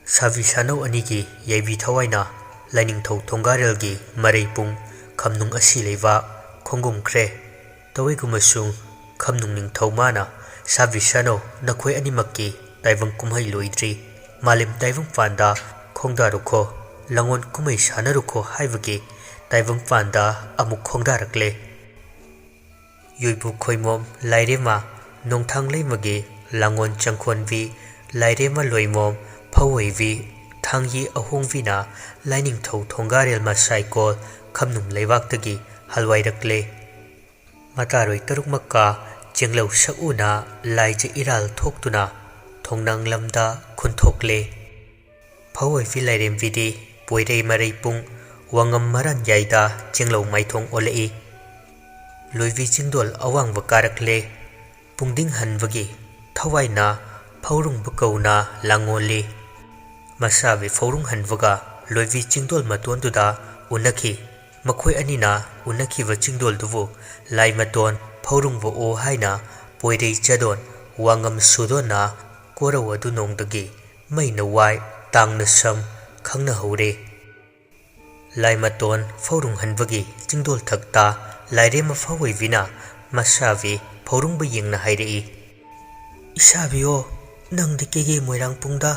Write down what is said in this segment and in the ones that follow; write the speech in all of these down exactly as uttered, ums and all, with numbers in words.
ꯁꯥꯕꯤ ꯁꯥꯅꯧ ꯑꯅꯤꯒꯤ ꯌꯥꯏꯕꯤ ꯊꯋꯥꯏꯅ ꯂꯥꯏꯅꯤꯡꯊꯧ ꯊꯣꯡꯒꯥꯔꯦꯜꯒꯤ ꯃꯔꯩ ꯄꯨꯡ ꯈꯝꯅꯨꯡ ꯑꯁꯤ ꯂꯩꯕ ꯈꯣꯡꯒꯨꯝꯈ꯭ꯔꯦ꯫ ꯇꯧꯏꯒꯨꯝꯕꯁꯨꯡ ꯈꯝꯅꯨꯡ ꯅꯤꯡꯊꯧ ꯃꯥꯅ ꯁꯥꯕꯤ ꯁꯥꯅꯧ ꯅꯈꯣꯏ ꯑꯅꯤꯃꯛꯀꯤ ꯇꯥꯏꯕꯪ ꯀꯨꯝꯍꯩ ꯂꯣꯏꯗ꯭ꯔꯤ꯫ ꯃꯥꯂꯦꯝ ꯇꯥꯏꯕꯪ ꯄꯥꯟꯗ ꯈꯣꯡꯗꯥꯔꯨꯈꯣ, ꯂꯥꯡꯑꯣꯟ ꯀꯨꯝꯍꯩ ꯁꯥꯟꯅꯔꯨꯈꯣ ꯍꯥꯏꯕꯒꯤ ꯇꯥꯏꯕꯪ ꯄꯥꯟꯗ ꯑꯃꯨꯛ ꯈꯣꯡꯗꯥꯔꯛꯂꯦ꯫ ꯌꯣꯏꯕꯨ ꯈꯣꯏꯃꯣꯝ ꯂꯥꯏꯔꯦꯝꯃ, ꯅꯣꯡꯊꯥꯡ ꯂꯩꯃꯒꯤ ꯂꯥꯡꯑꯣꯟ ꯆꯪꯈꯣꯟꯕꯤ ꯂꯥꯏꯔꯦꯝꯃ ꯂꯣꯏꯃꯣꯝ ꯐꯧꯑꯣꯏꯕꯤ ꯊꯥꯡꯒꯤ ꯑꯍꯣꯡꯕꯤꯅ ꯂꯥꯏꯅꯤꯡꯊꯧ ꯊꯣꯡꯒꯥꯔꯦꯜ ꯃꯁꯥꯏꯀꯣꯜ ꯈꯝꯅꯨꯡ ꯂꯩꯕꯥꯛꯇꯒꯤ ꯍꯜꯋꯥꯏꯔꯛꯂꯦ꯫ ꯃꯇꯥꯔꯣꯏ ꯇꯔꯨꯛꯃꯛꯀ ꯆꯦꯡꯂꯧ ꯁꯛꯎꯅ ꯂꯥꯏꯖ ꯏꯔꯥꯜ ꯊꯣꯛꯇꯨꯅ ꯊꯣꯡꯅꯥꯡ ꯂꯝꯗ ꯈꯨꯟꯊꯣꯛꯂꯦ꯫ ꯐꯧꯑꯣꯏꯕꯤ ꯂꯥꯏꯔꯦꯝꯕꯤꯗꯤ ꯄꯣꯏꯔꯩ ꯃꯔꯩ ꯄꯨꯡ ꯋꯥꯉꯝ ꯃꯔꯥꯟ ꯌꯥꯏꯗ ꯆꯦꯡꯂꯧ ꯃꯥꯏꯊꯣꯡ ꯑꯣꯜꯂꯛꯏ꯫ ꯂꯣꯏꯕꯤ ꯆꯤꯡꯗꯣꯜ ꯑꯋꯥꯡꯕ ꯀꯥꯔꯛꯂꯦ꯫ ꯄꯨꯡꯗꯤꯡ ꯍꯟꯕꯒꯤ ꯊꯋꯥꯏꯅ ꯐꯧꯔꯨꯡꯕ ꯀꯧꯅ ꯂꯥꯡꯉꯣꯜꯂꯤ꯫ ꯃꯁꯥꯕꯤ ꯐꯧꯔꯨꯡ ꯍꯟꯕꯒ ꯂꯣꯏꯕꯤ ꯆꯤꯡꯗꯣꯜ ꯃꯇꯣꯟꯗꯨꯗ ꯎꯅꯈꯤ꯫ ꯃꯈꯣꯏ ꯑꯅꯤꯅ ꯎꯅꯈꯤꯕ ꯆꯤꯡꯗꯣꯜꯗꯨꯕꯨ ꯂꯥꯏ ꯃꯇꯣꯟ ꯐꯧꯔꯨꯡꯕ ꯑꯣ ꯍꯥꯏꯅ ꯄꯣꯏꯔꯩ ꯆꯥꯗꯣꯟ ꯋꯥꯉꯝ ꯁꯨꯗꯣꯟꯅ ꯀꯣꯔꯧ ꯑꯗꯨ ꯅꯣꯡꯗꯒꯤ ꯃꯩꯅ ꯋꯥꯏ ꯇꯥꯡꯅ ꯁꯝ ꯈꯪꯅꯍꯧꯔꯦ꯫ ꯂꯥꯏꯃꯇꯣꯟ ꯐꯧꯔꯨꯡꯍꯟꯕꯒꯤ ꯆꯤꯡꯗꯣꯜꯊꯛꯇ ꯂꯥꯏꯔꯦꯝꯃ ꯐꯧꯑꯣꯏꯕꯤꯅ ꯃꯁꯥꯕꯤ ꯐꯧꯔꯨꯡꯕ ꯌꯦꯡꯅ ꯍꯥꯏꯔꯛꯏ, "ꯏꯁꯥꯕꯤꯌꯣ, ꯅꯪꯗꯤ ꯀꯦꯒꯦ ꯃꯣꯏꯔꯥꯡ ꯄꯨꯡꯗ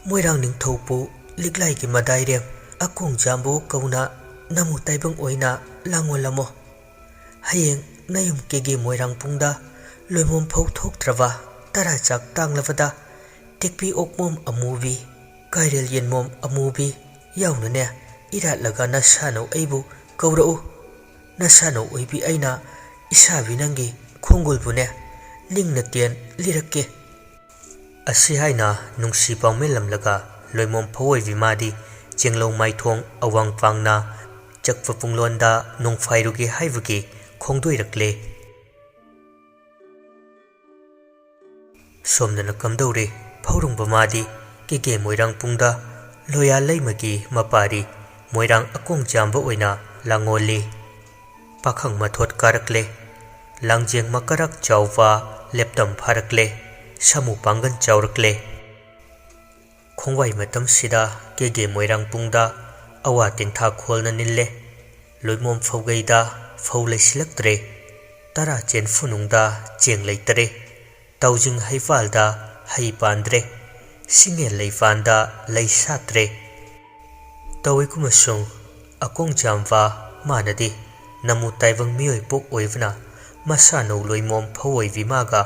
ꯃꯣꯏꯔꯥꯡ ꯅꯤꯡꯊꯧꯄꯨ ꯂꯤꯛꯂꯥꯏꯒꯤ ꯃꯗꯥꯏꯔꯦꯝ ꯑꯀꯣꯡ ꯖꯥꯝꯕꯨ ꯀꯧꯅ ꯅꯃꯨ ꯇꯥꯏꯕꯪ ꯑꯣꯏꯅ ꯂꯥꯡꯉꯣꯜꯂꯝꯃꯣ꯫ ꯍꯌꯦꯡ ꯅꯌꯨꯝ ꯀꯦꯒꯦ ꯃꯣꯏꯔꯥꯡ ꯄꯨꯡꯗ ꯂꯣꯏꯃꯣꯝ ꯐꯧ ꯊꯣꯛꯇ꯭ꯔꯕ ꯇꯔꯥ ꯆꯥꯛ ꯇꯥꯡꯂꯕꯗ ꯇꯦꯛꯄꯤ ꯑꯣꯛꯃꯣꯝ ꯑꯃꯨꯕꯤ, ꯀꯥꯏꯔꯦꯜ ꯌꯦꯟꯃꯣꯝ ꯑꯃꯨꯕꯤ ꯌꯥꯎꯅꯅꯦ ꯏꯔꯥꯠꯂꯒ ꯅꯁꯥꯅꯧ ꯑꯩꯕꯨ ꯀꯧꯔꯛꯎ꯫ ꯅꯁꯥꯅꯧ ꯑꯣꯏꯕꯤ ꯑꯩꯅ ꯏꯁꯥꯕꯤ ꯅꯪꯒꯤ ꯈꯣꯡꯒꯨꯜꯕꯨꯅꯦ ꯅꯤꯡꯅ ꯇꯦꯟ ꯂꯤꯔꯛꯀꯦ꯫" ꯑꯁꯤ ꯍꯥꯏꯅ ꯅꯨꯡꯁꯤ ꯄꯥꯎꯃꯦꯜꯂꯝꯂꯒ ꯂꯣꯏꯃꯣꯝ ꯐꯧꯑꯣꯏꯕꯤ ꯃꯥꯗꯤ ꯆꯦꯡꯂꯧ ꯃꯥꯏꯊꯣꯡ ꯑꯋꯥꯡ ꯄꯥꯡꯅ ꯆꯛꯄ ꯄꯨꯡꯂꯣꯟꯗ ꯅꯣꯡꯐꯥꯏꯔꯨꯒꯦ ꯍꯥꯏꯕꯒꯤ ꯈꯣꯡꯗꯣꯏꯔꯛꯂꯦ꯫ ꯁꯣꯝꯗꯅ ꯀꯝꯗꯧꯔꯦ? ꯐꯧꯔꯨꯡꯕ ꯃꯥꯗꯤ ꯀꯦꯒꯦ ꯃꯣꯏꯔꯥꯡ ꯄꯨꯡꯗ ꯂꯣꯌꯥ ꯂꯩꯃꯒꯤ ꯃꯄꯥꯔꯤ ꯃꯣꯏꯔꯥꯡ ꯑꯀꯣꯡ ꯆꯥꯝꯕ ꯑꯣꯏꯅ ꯂꯥꯡꯉꯣꯜꯂꯤ꯫ ꯄꯥꯈꯪ ꯃꯊꯣꯠ ꯀꯥꯔꯛꯂꯦ꯫ ꯂꯥꯡꯖꯦꯡ ꯃꯀꯔꯛ ꯆꯥꯎꯕ ꯂꯦꯞꯇꯝ ꯐꯥꯔꯛꯂꯦ꯫ ꯁꯥꯃꯨ ꯄꯥꯡꯒꯜ ꯆꯥꯎꯔꯛꯂꯦ꯫ ꯈꯣꯡꯋꯥꯏ ꯃꯇꯝꯁꯤꯗ ꯀꯦꯒꯦ ꯃꯣꯏꯔꯥꯡ ꯄꯨꯡꯗ ꯑꯋꯥ ꯇꯦꯟꯊꯥ ꯈꯣꯜꯅ ꯅꯤꯜꯂꯦ꯫ ꯂꯣꯏꯃꯣꯝ ꯐꯧꯒꯩꯗ ꯐꯧ ꯂꯩꯁꯤꯜꯂꯛꯇ꯭ꯔꯦ꯫ ꯇꯔꯥ ꯆꯦꯟꯐꯨꯅꯨꯡꯗ ꯆꯦꯡ ꯂꯩꯇꯔꯦ꯫ ꯇꯥꯎꯖꯤꯡ ꯍꯩꯄꯥꯜꯗ ꯍꯩ ꯄꯥꯟꯗ꯭ꯔꯦ꯫ ꯁꯤꯡꯉꯦꯜ ꯂꯩꯄꯥꯟꯗ ꯂꯩ ꯁꯥꯠꯇ꯭ꯔꯦ꯫ ꯇꯧꯏꯒꯨꯝꯕꯁꯨꯡ ꯑꯀꯣꯡꯖꯥꯝꯕ ꯃꯥꯅꯗꯤ ꯅꯃꯨ ꯇꯥꯏꯕꯪ ꯃꯤꯑꯣꯏ ꯄꯣꯛ ꯑꯣꯏꯕꯅ ꯃꯁꯥꯅꯧ ꯂꯣꯏꯃꯣꯝ ꯐꯧꯑꯣꯏꯕꯤ ꯃꯥꯒ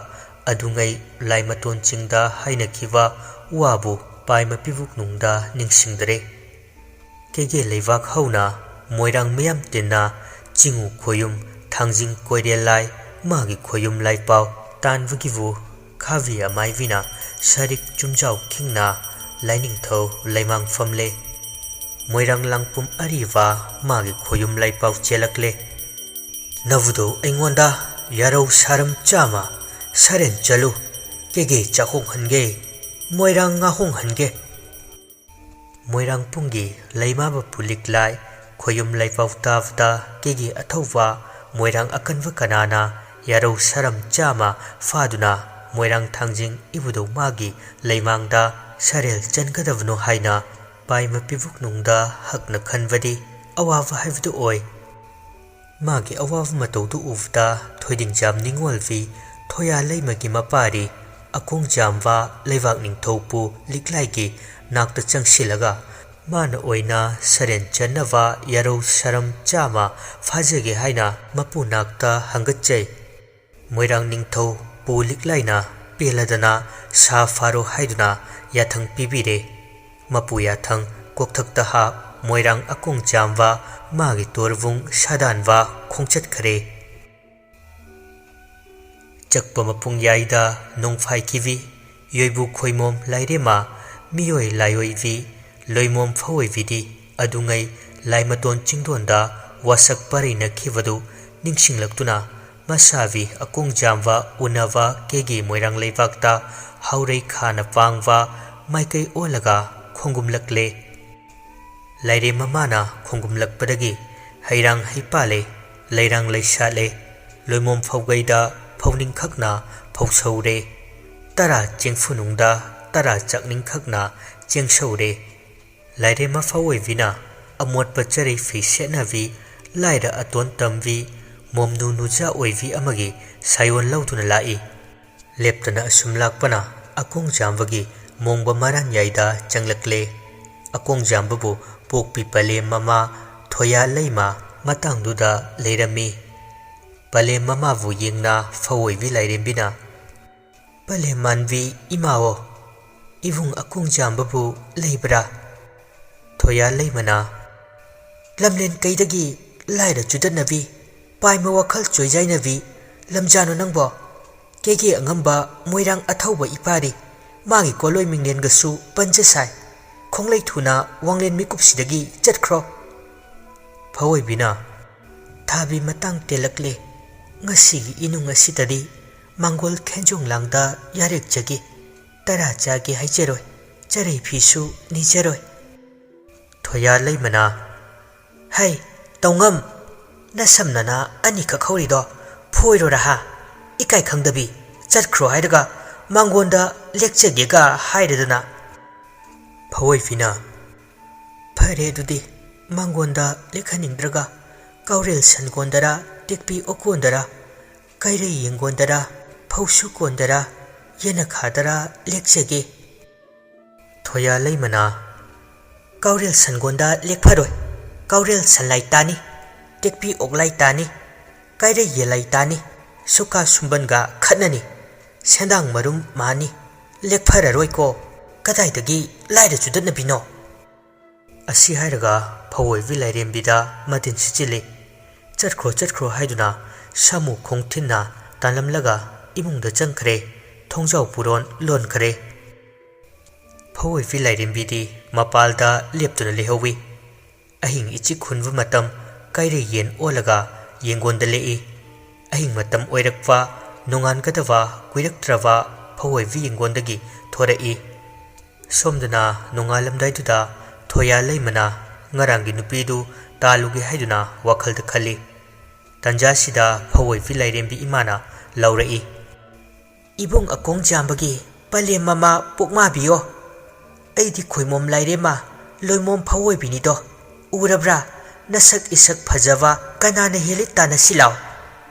ꯑꯗꯨꯉꯩ ꯂꯥꯏꯃꯇꯣꯟ ꯆꯤꯡꯗ ꯍꯥꯏꯅꯈꯤꯕ ꯋꯥꯕꯨ ꯄꯥꯏꯃ ꯄꯤꯕꯨꯛꯅꯨꯡꯗ ꯅꯤꯡꯁꯤꯡꯗ꯭ꯔꯦ꯫ ꯀꯦꯒꯦ ꯂꯩꯕꯥꯛ ꯍꯧꯅ ꯃꯣꯏꯔꯥꯡ ꯃꯌꯥꯝ ꯇꯤꯟꯅ ꯆꯤꯡꯉꯨ ꯈꯣꯌꯨꯝ ꯊꯥꯡꯖꯤꯡ ꯀꯣꯏꯔꯦꯜ ꯂꯥꯏ ꯃꯥꯒꯤ ꯈꯣꯌꯨꯝ ꯂꯥꯏꯄꯥꯎ ꯇꯥꯟꯕꯒꯤꯕꯨ ꯈꯥꯕꯤ ꯑꯃꯥꯏꯕꯤꯅ ꯁꯔꯤꯛ ꯆꯨꯝꯖꯥꯎ ꯈꯤꯡꯅ ꯂꯥꯏꯅꯤꯡꯊꯧ ꯂꯩꯃꯥꯡ ꯐꯝꯂꯦ꯫ ꯃꯣꯏꯔꯥꯡ ꯂꯥꯡꯄꯨꯝ ꯑꯔꯤꯕ ꯃꯥꯒꯤ ꯈꯣꯌꯨꯝ ꯂꯥꯏꯄꯥꯎ ꯆꯦꯜꯂꯛꯂꯦ꯫ ꯅꯕꯨꯗꯧ ꯑꯩꯉꯣꯟꯗ ꯌꯥꯔꯧ ꯁꯥꯔꯝ ꯆꯥꯝꯃ ꯁꯔꯦꯟ ꯆꯠꯂꯨ꯫ ꯀꯦꯒꯦ ꯆꯥꯛꯍꯣꯡꯍꯟꯒꯦ꯫ ꯃꯣꯏꯔꯥꯡ ꯉꯥꯍꯣꯡꯍꯟꯒꯦ꯫ ꯃꯣꯏꯔꯥꯡ ꯄꯨꯡꯒꯤ ꯂꯩꯃꯥꯕ ꯄꯨꯂꯤꯛ ꯂꯥꯏ ꯈꯣꯌꯨꯝ ꯂꯩꯄꯥꯎ ꯇꯥꯕꯗ ꯀꯦꯒꯤ ꯑꯊꯧꯕ ꯃꯣꯏꯔꯥꯡ ꯑꯀꯟꯕ ꯀꯅꯥꯅ ꯌꯥꯔꯧ ꯁꯔꯝ ꯆꯥꯝꯃ ꯐꯥꯗꯨꯅ ꯃꯣꯏꯔꯥꯡ ꯊꯥꯡꯖꯤꯡ ꯏꯕꯨꯗꯧ ꯃꯥꯒꯤ ꯂꯩꯃꯥꯡꯗ ꯁꯔꯦꯜ ꯆꯟꯒꯗꯕꯅꯣ ꯍꯥꯏꯅ ꯄꯥꯏꯃ ꯄꯤꯕꯨꯛꯅꯨꯡꯗ ꯍꯛꯅ ꯈꯟꯕꯗꯤ ꯑꯋꯥꯕ ꯍꯥꯏꯕꯗꯨ ꯑꯣꯏ꯫ ꯃꯥꯒꯤ ꯑꯋꯥꯕ ꯃꯇꯧꯗꯨ ꯎꯕꯗ ꯊꯣꯏꯗꯤꯡꯖꯥꯝ ꯅꯤꯡꯉꯣꯜꯕꯤ ꯊꯣꯌꯥ ꯂꯩꯃꯒꯤ ꯃꯄꯥꯔꯤ ꯑꯀꯣꯡꯖꯥꯝꯕ ꯂꯩꯕꯥꯛ ꯅꯤꯡꯊꯧꯄꯨ ꯂꯤꯛꯂꯥꯏꯒꯤ ꯅꯥꯛꯇ ꯆꯪꯁꯤꯜꯂꯒ ꯃꯥꯅ ꯑꯣꯏꯅ ꯁꯔꯦꯟ ꯆꯟꯅꯕ ꯌꯥꯔꯧ ꯁꯔꯝ ꯆꯥꯝꯃ ꯐꯥꯖꯒꯦ ꯍꯥꯏꯅ ꯃꯄꯨ ꯅꯥꯛꯇ ꯍꯪꯒꯠꯆꯩ꯫ ꯃꯣꯏꯔꯥꯡ ꯅꯤꯡꯊꯧ ꯄꯨ ꯂꯤꯛꯂꯥꯏꯅ ꯄꯦꯜꯂꯗꯅ ꯁꯥ ꯐꯥꯔꯣ ꯍꯥꯏꯗꯨꯅ ꯌꯥꯊꯪ ꯄꯤꯕꯤꯔꯦ꯫ ꯃꯄꯨ ꯌꯥꯊꯪ ꯀꯣꯛꯊꯛꯇ ꯍꯥꯞ ꯃꯣꯏꯔꯥꯡ ꯑꯀꯣꯡ ꯆꯥꯝꯕ ꯃꯥꯒꯤ ꯇꯣꯔꯕꯨꯡ ꯁꯥꯗꯥꯟꯕ ꯈꯣꯡꯆꯠꯈ꯭ꯔꯦ꯫ ꯆꯛꯄ ꯃꯄꯨꯡ ꯌꯥꯏꯗ ꯅꯣꯡꯐꯥꯏꯈꯤꯕꯤ ꯌꯣꯏꯕꯨ ꯈꯣꯏꯃꯣꯝ ꯂꯥꯏꯔꯦꯝꯃ ꯃꯤꯑꯣꯏ ꯂꯥꯏꯑꯣꯏꯕꯤ ꯂꯣꯏꯃꯣꯝ ꯐꯑꯣꯏꯕꯤꯗꯤ ꯑꯗꯨꯉꯩ ꯂꯥꯏꯃꯇꯣꯟ ꯆꯤꯡꯗꯣꯟꯗ ꯋꯥꯁꯛ ꯄꯔꯩꯅꯈꯤꯕꯗꯨ ꯅꯤꯡꯁꯤꯡꯂꯛꯇꯨꯅ ꯃꯁꯥꯕꯤ ꯑꯀꯣꯡꯖꯥꯝꯕ ꯎꯅꯕ ꯀꯦꯒꯤ ꯃꯣꯏꯔꯥꯡ ꯂꯩꯕꯥꯛꯇ ꯍꯥꯎꯔꯩ ꯈꯥꯅ ꯄꯥꯡꯕ ꯃꯥꯏꯀꯩ ꯑꯣꯜꯂꯒ ꯈꯣꯡꯒꯨꯝꯂꯛꯂꯦ꯫ ꯂꯥꯏꯔꯦꯝ ꯃꯃꯥꯅ ꯈꯣꯡꯒꯨꯝꯂꯛꯄꯗꯒꯤ ꯍꯩꯔꯥꯡ ꯍꯩꯄꯥꯜꯂꯦ, ꯂꯩꯔꯥꯡ ꯂꯩꯁꯥꯠꯂꯦ, ꯂꯣꯏꯃꯣꯝ ꯐꯧꯒꯩꯗ ꯐꯧꯅꯤꯡꯈꯛꯅ ꯐꯧꯁꯧꯔꯦ꯫ ꯇꯔꯥ ꯆꯦꯡꯐꯨꯅꯨꯡꯗ ꯇꯔꯥ ꯆꯥꯛꯅꯤꯡꯈꯛꯅ ꯆꯦꯡꯁꯧꯔꯦ꯫ ꯂꯥꯏꯔꯦꯝꯃ ꯐꯧꯑꯣꯏꯕꯤꯅ ꯑꯃꯣꯠꯄ ꯆꯔꯩ ꯐꯤ ꯁꯦꯠꯅꯕꯤ, ꯂꯥꯏꯔ ꯑꯇꯣꯟ ꯇꯝꯕꯤ, ꯃꯣꯝꯅꯨ ꯅꯨꯖꯥ ꯑꯣꯏꯕꯤ ꯑꯃꯒꯤ ꯁꯥꯌꯣꯟ ꯂꯧꯗꯨꯅ ꯂꯥꯛꯏ꯫ ꯂꯦꯞꯇꯅ ꯑꯁꯨꯝ ꯂꯥꯛꯄꯅ ꯑꯀꯣꯡꯖꯥꯝꯕꯒꯤ ꯃꯣꯡꯕ ꯃꯔꯥꯟꯌꯥꯏꯗ ꯆꯪꯂꯛꯂꯦ꯫ ꯑꯀꯣꯡꯖꯥꯝꯕꯕꯨ ꯄꯣꯛꯄꯤ ꯄꯂꯦꯝ ꯃꯃꯥ ꯊꯣꯌꯥ ꯂꯩꯃ ꯃꯇꯥꯡꯗꯨꯗ ꯂꯩꯔꯝꯃꯤ꯫ ꯄꯂꯦꯝ ꯃꯃꯥꯕꯨ ꯌꯦꯡꯅ ꯐꯧꯑꯣꯏꯕꯤ ꯂꯥꯏꯔꯦꯝꯕꯤꯅ, "ꯄꯂꯦꯝ ꯃꯥꯟꯕꯤ ꯏꯃꯥꯑꯣ, ꯏꯕꯨꯡ ꯑꯀꯣꯡꯖꯥꯝꯕꯕꯨ ꯂꯩꯕ꯭ꯔꯥ?" ꯊꯣꯌꯥ ꯂꯩꯃꯅ, "ꯂꯝꯂꯦꯟ ꯀꯩꯗꯒꯤ ꯂꯥꯏꯔ ꯆꯨꯗꯠꯅꯕꯤ, ꯄꯥꯏꯃ ꯋꯥꯈꯜ ꯆꯣꯏꯖꯥꯏꯅꯕꯤ, ꯂꯝꯖꯥꯅꯣ ꯅꯪꯕꯣ? ꯀꯦꯒꯦ ꯑꯉꯝꯕ ꯃꯣꯏꯔꯥꯡ ꯑꯊꯧꯕ ꯏꯄꯥꯗꯤ ꯃꯥꯒꯤ ꯀꯣꯂꯣꯏ ꯃꯤꯡꯂꯦꯟꯒꯁꯨ ꯄꯟꯖ ꯁꯥꯏ꯫ ꯈꯣꯡꯂꯩ ꯊꯨꯅ ꯋꯥꯡꯂꯦꯟ ꯃꯤꯀꯨꯞꯁꯤꯗꯒꯤ ꯆꯠꯈ꯭ꯔꯣ꯫" ꯐꯑꯣꯏꯕꯤꯅ, "ꯊꯥꯕꯤ ꯃꯇꯥꯡ ꯇꯦꯜꯂꯛꯂꯦ꯫ ꯉꯁꯤꯒꯤ ꯏꯅꯨꯡ ꯑꯁꯤꯗꯗꯤ ꯃꯥꯡꯒꯣꯜ ꯈꯦꯟꯖꯣꯡ ꯂꯥꯡꯗ ꯌꯥꯔꯦꯛꯆꯒꯦ꯫ ꯇꯔꯥ ꯆꯥꯒꯦ ꯍꯥꯏꯖꯔꯣꯏ꯫ ꯆꯔꯩ ꯐꯤꯁꯨ ꯅꯤꯖꯔꯣꯏ꯫" ꯊꯣꯌꯥ ꯂꯩꯃꯅ, "ꯍꯩ, ꯇꯧꯉꯝ! ꯅꯁꯝ ꯅꯅꯥ ꯑꯅꯤꯈꯛ ꯍꯧꯔꯤꯗꯣ ꯐꯣꯏꯔꯣꯔꯥ ꯍꯥ? ꯏꯀꯥꯏ ꯈꯪꯗꯕꯤ, ꯆꯠꯈ꯭ꯔꯣ ꯍꯥꯏꯔꯒ ꯃꯥꯡꯒꯣꯟꯗ ꯂꯦꯛꯆꯒꯦꯒ ꯍꯥꯏꯔꯗꯅ꯫" ꯐꯑꯣꯏꯕꯤꯅ, "ꯐꯔꯦ ꯑꯗꯨꯗꯤ, ꯃꯥꯡꯒꯣꯟꯗ ꯂꯦꯛꯍꯟꯅꯤꯡꯗ꯭ꯔꯒ ꯀꯥꯎꯔꯦꯜ ꯁꯟꯒꯣꯟꯗꯔꯥ, ꯇꯦꯛꯄꯤ ꯑꯣꯛꯀꯣꯟꯗꯔꯥ, ꯀꯩꯔꯩ ꯌꯦꯡꯒꯣꯟꯗꯔꯥ, ꯐꯧꯁꯨ ꯀꯣꯟꯗꯔꯥ, ꯌꯦꯅꯈꯥꯗꯔꯥ ꯂꯦꯛꯆꯒꯦ꯫" ꯊꯣꯌꯥ ꯂꯩꯃꯅ, "ꯀꯥꯎꯔꯦꯜ ꯁꯟꯒꯣꯟꯗ ꯂꯦꯛꯐꯔꯣꯏ꯫ ꯀꯥꯎꯔꯦꯜ ꯁꯟꯂꯥꯏ ꯇꯥꯅꯤ, ꯇꯦꯛꯄꯤ ꯑꯣꯛꯂꯥꯏ ꯇꯥꯅꯤ, ꯀꯥꯏꯔꯩ ꯌꯦꯜꯂꯥꯏ ꯇꯥꯅꯤ, ꯁꯨꯀꯥ ꯁꯨꯝꯕꯟꯒ ꯈꯠꯅꯅꯤ, ꯁꯦꯟꯗꯥꯡ ꯃꯔꯨꯝ ꯃꯥꯅꯤ, ꯂꯦꯛꯐꯔꯔꯣꯏꯀꯣ꯫ ꯀꯗꯥꯏꯗꯒꯤ ꯂꯥꯏꯔ ꯆꯨꯗꯠꯅꯕꯤꯅꯣ?" ꯑꯁꯤ ꯍꯥꯏꯔꯒ ꯐꯧꯑꯣꯏꯕꯤ ꯂꯥꯏꯔꯦꯝꯕꯤꯗ ꯃꯇꯤꯟ ꯁꯤꯠꯆꯤꯜꯂꯤ꯫ "ꯆꯠꯈ꯭ꯔꯣ, ꯆꯠꯈ꯭ꯔꯣ" ꯍꯥꯏꯗꯨꯅ ꯁꯥꯃꯨ ꯈꯣꯡꯊꯤꯟꯅ ꯇꯥꯟꯂꯝꯂꯒ ꯏꯃꯨꯡꯗ ꯆꯪꯈ꯭ꯔꯦ꯫ ꯊꯣꯡꯖꯥꯎ ꯄꯨꯔꯣꯟ ꯂꯣꯟꯈ꯭ꯔꯦ꯫ ꯐꯧꯑꯣꯏꯕꯤ ꯂꯥꯏꯔꯦꯝꯕꯤꯗꯤ ꯃꯄꯥꯜꯗ ꯂꯦꯞꯇꯨꯅ ꯂꯩꯍꯧꯋꯤ꯫ ꯑꯍꯤꯡ ꯏꯆꯤꯛ ꯍꯨꯟꯕ ꯃꯇꯝ, ꯀꯥꯏꯔꯩ ꯌꯦꯟ ꯑꯣꯜꯂꯒ ꯌꯦꯡꯒꯣꯟꯗ ꯂꯦꯛꯏ꯫ ꯑꯍꯤꯡ ꯃꯇꯝ ꯑꯣꯏꯔꯛꯄ, ꯅꯣꯡꯉꯥꯟꯒꯗꯕ ꯀꯨꯏꯔꯛꯇ꯭ꯔꯕ ꯐꯧꯑꯣꯏꯕꯤ ꯌꯦꯡꯒꯣꯟꯗꯒꯤ ꯊꯣꯔꯛꯏ꯫ ꯁꯣꯝꯗꯅ ꯅꯣꯡꯉꯥꯜꯂꯝꯗꯥꯏꯗꯨꯗ ꯊꯣꯌꯥ ꯂꯩꯃꯅ ꯉꯔꯥꯡꯒꯤ ꯅꯨꯄꯤꯗꯨ ꯇꯥꯜꯂꯨꯒꯦ ꯍꯥꯏꯗꯨꯅ ꯋꯥꯈꯜꯗ ꯈꯜꯂꯤ꯫ ꯇꯟꯖꯥꯁꯤꯗ ꯐꯧꯑꯣꯏꯕꯤ ꯂꯥꯏꯔꯦꯝꯕꯤ ꯏꯃꯥꯅ ꯂꯥꯎꯔꯛꯏ, "ꯏꯕꯨꯡ ꯑꯀꯣꯡ ꯆꯥꯝꯕꯒꯤ ꯄꯂꯦꯝ ꯃꯃꯥ ꯄꯣꯛꯃꯥꯕꯤꯌꯣ!" "ꯑꯩꯗꯤ ꯈꯣꯏꯃꯣꯝ ꯂꯥꯏꯔꯦꯝꯃ, ꯂꯣꯏꯃꯣꯝ ꯐꯧꯑꯣꯏꯕꯤꯅꯤꯗꯣ꯫ ꯎꯔꯕ꯭ꯔꯥ? ꯅꯁꯛ ꯏꯁꯛ ꯐꯖꯕ ꯀꯅꯥꯅ ꯍꯦꯜꯂꯤ? ꯇꯥꯟꯅꯁꯤ ꯂꯥꯎ꯫"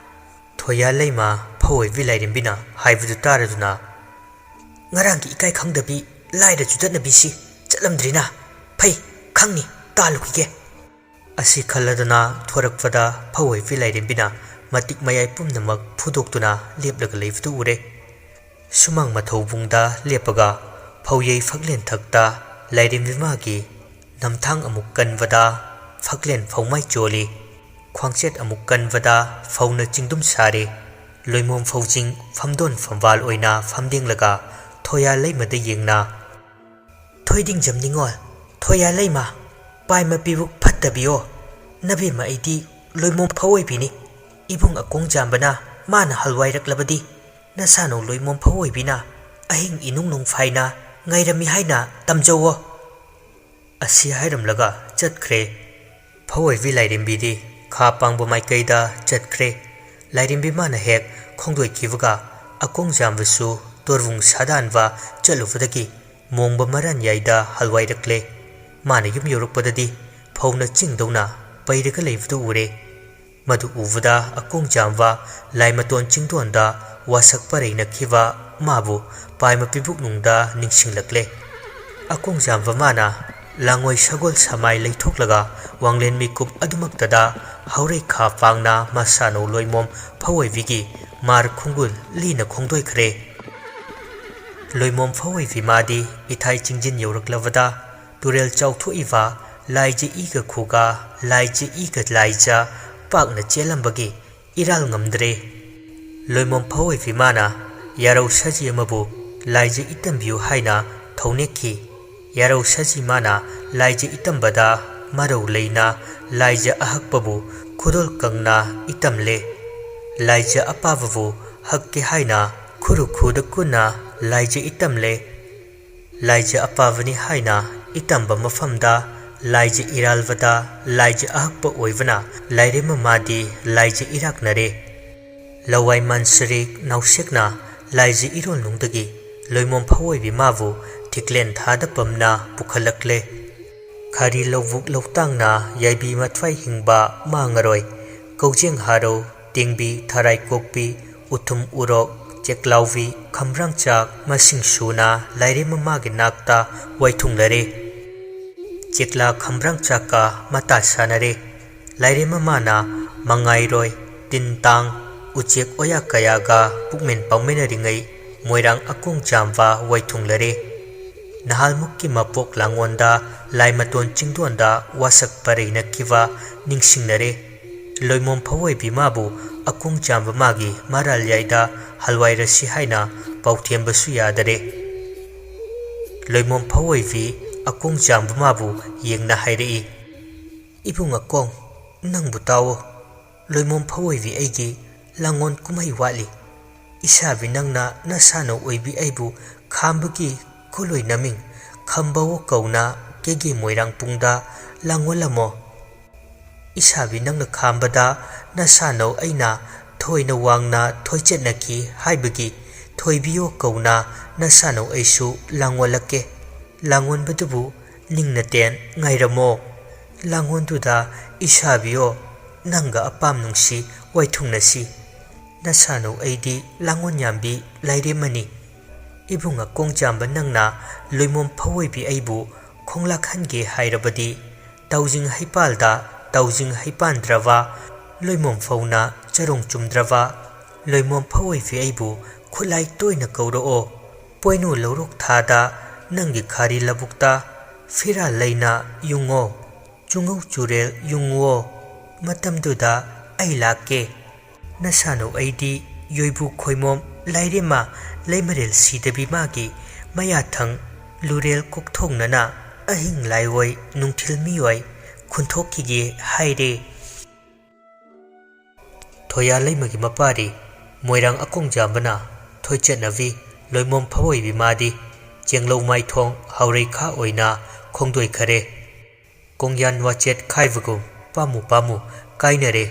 ꯊꯣꯌꯥ ꯂꯩꯃ ꯐꯧꯑꯣꯏꯕꯤ ꯂꯥꯏꯔꯦꯝꯕꯤꯅ ꯍꯥꯏꯕꯗꯨ ꯇꯥꯔꯗꯨꯅ, "ꯉꯔꯥꯡꯒꯤ ꯏꯀꯥꯏ ꯈꯪꯗꯕꯤ ꯂꯥꯏꯔ ꯆꯨꯗꯠꯅꯕꯤꯁꯤ ꯆꯠꯂꯝꯗ꯭ꯔꯤꯅ? ꯐꯩ, ꯈꯪꯅꯤ, ꯇꯥꯜꯂꯨꯈꯤꯒꯦ꯫" ꯑꯁꯤ ꯈꯜꯂꯗꯨꯅ ꯊꯣꯔꯛꯄꯗ ꯐꯧꯑꯣꯏꯕꯤ ꯂꯥꯏꯔꯦꯝꯕꯤꯅ ꯃꯇꯤꯛ ꯃꯌꯥꯏ ꯄꯨꯝꯅꯃꯛ ꯐꯨꯗꯣꯛꯇꯨꯅ ꯂꯦꯞꯂꯒ ꯂꯩꯕꯗꯨ ꯎꯔꯦ꯫ ꯁꯨꯃꯥꯡ ꯃꯊꯧꯕꯨꯡꯗ ꯂꯦꯞꯄꯒ ꯐꯧꯌꯩ ꯐꯛꯂꯦꯟ ꯊꯛꯇ ꯂꯥꯏꯔꯦꯝꯕꯤ ꯃꯥꯒꯤ ꯅꯝꯊꯥꯡ ꯑꯃꯨꯛ ꯀꯟꯕꯗ ꯐꯛꯂꯦꯟ ꯐꯧꯃꯥꯏ ꯆꯣꯜꯂꯤ꯫ ꯈ꯭ꯋꯥꯡꯆꯦꯠ ꯑꯃꯨꯛ ꯀꯟꯕꯗ ꯐꯧꯅ ꯆꯤꯡꯗꯨꯝ ꯁꯥꯔꯤ꯫ ꯂꯣꯏꯃꯣꯝ ꯐꯧꯖꯤꯡ ꯐꯝꯗꯣꯟ ꯐꯝꯕꯥꯜ ꯑꯣꯏꯅ ꯐꯝꯗꯦꯡꯂꯒ ꯊꯣꯌꯥ ꯂꯩꯃꯗ ꯌꯦꯡꯅ, "ꯊꯣꯏꯗꯤꯡꯖꯝ ꯅꯤꯉꯣꯜ, ꯊꯣꯌꯥ ꯂꯩꯃ, ꯄꯥꯏꯃ ꯄꯤꯕꯨꯛ ꯐꯠꯇꯕꯤꯌꯣ꯫ ꯅꯕꯦꯝꯃ ꯑꯩꯗꯤ ꯂꯣꯏꯃꯣꯝ ꯐꯧꯑꯣꯏꯕꯤꯅꯤ꯫ ꯏꯕꯨꯡ ꯑꯀꯣꯡ ꯆꯥꯝꯕꯅ ꯃꯥꯅ ꯍꯜꯋꯥꯏꯔꯛꯂꯕꯗꯤ ꯅꯁꯥꯅꯧ ꯂꯣꯏꯃꯣꯝ ꯐꯧꯑꯣꯏꯕꯤꯅ ꯑꯍꯤꯡ ꯏꯅꯨꯡ ꯅꯨꯡꯐꯥꯏꯅ ꯉꯥꯏꯔꯝꯃꯤ ꯍꯥꯏꯅ ꯇꯝꯖꯧꯋꯣ꯫" ꯑꯁꯤ ꯍꯥꯏꯔꯝꯂꯒ ꯆꯠꯈ꯭ꯔꯦ꯫ ꯐꯧꯑꯣꯏꯕꯤ ꯂꯥꯏꯔꯦꯝꯕꯤꯗꯤ ꯈꯥ ꯄꯥꯡꯕ ꯃꯥꯏꯀꯩꯗ ꯆꯠꯈ꯭ꯔꯦ꯫ ꯂꯥꯏꯔꯦꯝꯕꯤ ꯃꯥꯅ ꯍꯦꯛ ꯈꯣꯡꯗꯣꯏꯈꯤꯕꯒ ꯑꯀꯣꯡ ꯆꯥꯝꯕꯁꯨ ꯇꯣꯔꯕꯨꯡ ꯁꯥꯗꯥꯟꯕ ꯆꯠꯂꯨꯕꯗꯒꯤ ꯃꯣꯡꯕ ꯃꯔꯥꯟ ꯌꯥꯏꯗ ꯍꯜꯋꯥꯏꯔꯛꯂꯦ꯫ ꯃꯥꯅ ꯌꯨꯝ ꯌꯧꯔꯛꯄꯗꯗꯤ ꯐꯧꯅ ꯆꯤꯡꯗꯧꯅ ꯄꯩꯔꯒ ꯂꯩꯕꯗꯨ ꯎꯔꯦ꯫ ꯃꯗꯨ ꯎꯕꯗ ꯑꯀꯣꯡ ꯆꯥꯝꯕ ꯂꯥꯏꯃꯇꯣꯟ ꯆꯤꯡꯗꯣꯟꯗ ꯋꯥꯁꯛ ꯄꯔꯩꯅꯈꯤꯕ ꯃꯥꯕꯨ ꯄꯥꯏꯃ ꯄꯤꯕꯨꯛꯅꯨꯡꯗ ꯅꯤꯡꯁꯤꯡꯂꯛꯂꯦ꯫ ꯑꯀꯣꯡ ꯆꯥꯝꯕ ꯃꯥꯅ ꯂꯥꯡꯉꯣꯏ ꯁꯒꯣꯜ ꯁꯃꯥꯏ ꯂꯩꯊꯣꯛꯂꯒ ꯋꯥꯡꯂꯦꯟ ꯃꯤꯀꯨꯞ ꯑꯗꯨꯃꯛꯇꯗ ꯍꯧꯔꯩꯈꯥ ꯄꯥꯡꯅ ꯃꯁꯥꯅꯧ ꯂꯣꯏꯃꯣꯝ ꯐꯧꯑꯣꯏꯕꯤꯒꯤ ꯃꯥꯔ ꯈꯣꯡꯒꯨꯜ ꯂꯤꯅ ꯈꯣꯡꯗꯣꯏꯈ꯭ꯔꯦ꯫ ꯂꯣꯏꯃꯣꯝ ꯐꯧꯑꯣꯏꯕꯤ ꯃꯥꯗꯤ ꯏꯊꯥꯏ ꯆꯤꯡꯖꯤꯟ ꯌꯧꯔꯛꯂꯕꯗ ꯇꯨꯔꯦꯜ ꯆꯥꯎꯊꯣꯛꯏꯕ ꯂꯥꯏꯖ ꯏꯒ ꯈꯨꯒ ꯂꯥꯏꯖ ꯏꯒ ꯂꯥꯏꯖ ꯄꯥꯛꯅ ꯆꯦꯜꯂꯝꯕꯒꯤ ꯏꯔꯥꯜ ꯉꯝꯗ꯭ꯔꯦ꯫ ꯂꯣꯏꯃꯣꯝ ꯐꯧꯑꯣꯏꯕꯤ ꯃꯥꯅ ꯌꯥꯔꯧ ꯁꯖꯤ ꯑꯃꯕꯨ ꯂꯥꯏꯖ ꯏꯇꯝꯕꯤꯌꯨ ꯍꯥꯏꯅ ꯊꯧꯅꯦꯛꯈꯤ꯫ ꯌꯥꯔꯧ ꯁꯖꯤ ꯃꯥꯅ ꯂꯥꯏꯖ ꯏꯇꯝꯕꯗ ꯃꯔꯧ ꯂꯩꯅ ꯂꯥꯏꯖ ꯑꯍꯛꯄꯕꯨ ꯈꯨꯗꯣꯜ ꯀꯪꯅ ꯏꯇꯝꯂꯦ꯫ ꯂꯥꯏꯖ ꯑꯄꯥꯕꯕꯨ ꯍꯛꯀꯦ ꯍꯥꯏꯅ ꯈꯨꯔꯨ ꯈꯨꯗ ꯀꯨꯟꯅ ꯂꯥꯏꯖ ꯏꯇꯝꯂꯦ꯫ ꯂꯥꯏꯖ ꯑꯄꯥꯕꯅꯤ ꯍꯥꯏꯅ ꯏꯇꯝꯕ ꯃꯐꯝꯗ ꯂꯥꯏꯖ ꯏꯔꯥꯜꯕꯗ ꯂꯥꯏꯖ ꯑꯍꯛꯄ ꯑꯣꯏꯕꯅ ꯂꯥꯏꯔꯦꯝꯃ ꯃꯥꯗꯤ ꯂꯥꯏꯖ ꯏꯔꯥꯛꯅꯔꯦ꯫ ꯂꯋꯥꯏ ꯃꯟꯁꯔꯤ ꯅꯥꯎꯁꯦꯛꯅ ꯂꯥꯏꯖ ꯏꯔꯣꯜꯅꯨꯡꯗꯒꯤ ꯂꯣꯏꯃꯣꯝ ꯐꯧꯑꯣꯏꯕꯤ ꯃꯥꯕꯨ ꯊꯤꯛꯂꯦꯟ ꯊꯥꯗ ꯄꯝꯅ ꯄꯨꯈꯠꯂꯛꯂꯦ꯫ ꯈꯥꯔꯤ ꯂꯧꯕꯨꯛ ꯂꯧꯇꯥꯡꯅ ꯌꯥꯏꯕꯤ ꯃꯊ꯭ꯋꯥꯏ ꯍꯤꯡꯕ ꯃꯥꯡꯉꯔꯣꯏ꯫ ꯀꯧꯖꯦꯡ ꯍꯥꯔꯧ, ꯇꯦꯡꯕꯤ, ꯊꯔꯥꯏ ꯀꯣꯛꯄꯤ, ꯎꯊꯨꯝ ꯎꯔꯣꯛ, ꯆꯦꯛꯂꯥꯎꯕꯤ, ꯈꯝꯕ꯭ꯔꯥꯡꯆꯥꯛ ꯃꯁꯤꯡ ꯁꯨꯅ ꯂꯥꯏꯔꯦꯝ ꯃꯃꯥꯒꯤ ꯅꯥꯛꯇ ꯋꯥꯏꯊꯨꯡꯂꯔꯦ꯫ ꯆꯦꯛꯂꯥ ꯈꯝꯕ꯭ꯔꯥꯡꯆꯥꯛꯀ ꯃꯇꯥ ꯁꯥꯟꯅꯔꯦ꯫ ꯂꯥꯏꯔꯦꯝ ꯃꯃꯥꯅ ꯃꯉꯥꯏꯔꯣꯏ, ꯇꯤꯟ ꯇꯥꯡ, ꯎꯆꯦꯛ ꯑꯣꯌꯥ ꯀꯌꯥꯒ ꯄꯨꯛꯃꯦꯟ ꯄꯥꯎꯃꯤꯟꯅꯔꯤꯉꯩ ꯃꯣꯏꯔꯥꯡ ꯑꯀꯣꯡ ꯆꯥꯝꯕ ꯋꯥꯏꯊꯨꯡꯂꯔꯦ꯫ ꯅꯍꯥꯜꯃꯨꯛꯀꯤ ꯃꯄꯣꯛ ꯂꯥꯡꯉꯣꯟꯗ ꯂꯥꯏꯃꯇꯣꯟ ꯆꯤꯡꯗꯣꯟꯗ ꯋꯥꯁꯛ ꯄꯔꯩꯅꯈꯤꯕ ꯅꯤꯡꯁꯤꯡꯅꯔꯦ꯫ ꯂꯣꯏꯃꯣꯝ ꯐꯋꯣꯏꯕꯤ ꯃꯥꯕꯨ ꯑꯀꯣꯡ ꯆꯥꯝꯕ ꯃꯥꯒꯤ ꯃꯔꯥꯜ ꯌꯥꯏꯗ ꯍꯜꯋꯥꯏꯔꯁꯤ ꯍꯥꯏꯅ ꯄꯥꯎꯊꯦꯝꯕꯁꯨ ꯌꯥꯗꯔꯦ꯫ ꯂꯣꯏꯃꯣꯝ ꯐꯋꯣꯏꯕꯤ ꯑꯀꯣꯡ ꯆꯥꯝꯕ ꯃꯥꯕꯨ ꯌꯦꯡꯅ ꯍꯥꯏꯔꯛꯏ, "ꯏꯕꯨꯡ ꯑꯀꯣꯡ, ꯅꯪꯕꯨ ꯇꯥꯎꯑꯣ꯫ ꯂꯣꯏꯃꯣꯝ ꯐꯋꯣꯏꯕꯤ ꯑꯩꯒꯤ ꯂꯥꯡꯉꯣꯟ ꯀꯨꯝꯍꯩ ꯋꯥꯠꯂꯤ꯫ ꯏꯁꯥꯕꯤ ꯅꯪꯅ ꯅꯁꯥꯅꯧ ꯑꯣꯏꯕꯤ ꯑꯩꯕꯨ ꯈꯥꯝꯕꯒꯤ ꯈꯨꯂꯣꯏ ꯅꯃꯤꯡ ꯈꯝꯕꯋꯣ ꯀꯧꯅ ꯀꯦꯒꯦ ꯃꯣꯏꯔꯥꯡ ꯄꯨꯡꯗ ꯂꯥꯡꯉꯣꯜꯂꯝꯃꯣ꯫ ꯏꯁꯥꯕꯤ ꯅꯪꯅ ꯈꯥꯝꯕꯗ ꯅꯁꯥꯅꯧ ꯑꯩꯅ ꯊꯣꯏꯅ ꯋꯥꯡꯅ ꯊꯣꯏꯆꯠꯅꯈꯤ ꯍꯥꯏꯕꯒꯤ ꯊꯣꯏꯕꯤꯌꯣ ꯀꯧꯅ ꯅꯁꯥꯅꯧ ꯑꯩꯁꯨ ꯂꯥꯡꯉꯣꯜꯂꯛꯀꯦ꯫ ꯂꯥꯡꯉꯣꯟꯕꯗꯨꯕꯨ ꯅꯤꯡꯅ ꯇꯦꯟ ꯉꯥꯏꯔꯝꯃꯣ꯫ ꯂꯥꯡꯉꯣꯟꯗꯨꯗ ꯏꯁꯥꯕꯤꯌꯣ, ꯅꯪꯒ ꯑꯄꯥꯝ ꯅꯨꯡꯁꯤ ꯋꯥꯏꯊꯨꯡꯅꯁꯤ꯫ ꯅꯁꯥꯅꯧ ꯑꯩꯗꯤ ꯂꯥꯡꯉꯣꯟ ꯌꯥꯝꯕꯤ ꯂꯥꯏꯔꯦꯝꯃꯅꯤ꯫ ꯏꯕꯨꯡ ꯑꯀꯣꯡ ꯆꯥꯝꯕ ꯅꯪꯅ ꯂꯣꯏꯃꯣꯝ ꯐꯋꯣꯏꯕꯤ ꯑꯩꯕꯨ ꯈꯣꯡꯂꯥꯛꯍꯟꯒꯦ ꯍꯥꯏꯔꯕꯗꯤ, ꯇꯥꯎꯖꯤꯡ ꯍꯩꯄꯥꯜꯗ ꯇꯥꯎꯖꯤꯡ ꯍꯩꯄꯥꯟꯗ꯭ꯔꯕ, ꯂꯣꯏꯃꯣꯝ ꯐꯧꯅ ꯆꯔꯣꯡ ꯆꯨꯝꯗ꯭ꯔꯕ, ꯂꯣꯏꯃꯣꯝ ꯐꯋꯣꯏꯕꯤ ꯑꯩꯕꯨ ꯈꯨꯠꯂꯥꯏ ꯇꯣꯏꯅ ꯀꯧꯔꯛꯑꯣ꯫ ꯄꯣꯏꯅꯨ ꯂꯧꯔꯣꯛ ꯊꯥꯗ ꯅꯪꯒꯤ ꯈꯥꯔꯤ ꯂꯧꯕꯨꯛꯇ ꯐꯤꯔꯥꯜ ꯂꯩꯅ ꯌꯨꯡꯉꯣ꯫ ꯆꯨꯡꯉꯧ ꯆꯨꯔꯦꯜ ꯌꯨꯡꯉꯨꯑꯣ꯫ ꯃꯇꯝꯗꯨꯗ ꯑꯩ ꯂꯥꯛꯀꯦ꯫ ꯅꯁꯥꯅꯧ ꯑꯩꯗꯤ ꯌꯣꯏꯕꯨ ꯈꯣꯏꯃꯣꯝ ꯂꯥꯏꯔꯦꯝꯃ ꯂꯩꯃꯔꯦꯜ ꯁꯤꯗꯕꯤ ꯃꯥꯒꯤ ꯃꯌꯥꯊꯪ ꯂꯨꯔꯦꯜ ꯀꯣꯛꯊꯣꯡꯅꯅ ꯑꯍꯤꯡ ꯂꯥꯏꯑꯣꯏ ꯅꯨꯡꯊꯤꯜ ꯃꯤꯑꯣꯏ ꯈꯨꯟꯊꯣꯛꯈꯤꯒꯦ ꯍꯥꯏꯔꯦ꯫ ꯊꯣꯌꯥ ꯂꯩꯃꯒꯤ ꯃꯄꯥꯔꯤ ꯃꯣꯏꯔꯥꯡ ꯑꯀꯣꯡꯖꯥꯝꯕꯅ ꯊꯣꯏꯆꯠꯅꯕꯤ ꯂꯣꯏꯃꯣꯝ ꯐꯋꯣꯏꯕꯤ ꯃꯥꯗꯤ ꯆꯦꯡꯂꯧ ꯃꯥꯏꯊꯣꯡ ꯍꯥꯎꯔꯩꯈꯥ ꯑꯣꯏꯅ ꯈꯣꯡꯗꯣꯏꯈꯔꯦ꯫ ꯀꯣꯡꯌꯥꯟ ꯋꯥꯆꯦꯠ ꯈꯥꯏꯕꯒꯨꯝ ꯄꯥꯝꯃꯨ ꯄꯥꯝꯃꯨ ꯀꯥꯏꯅꯔꯦ꯫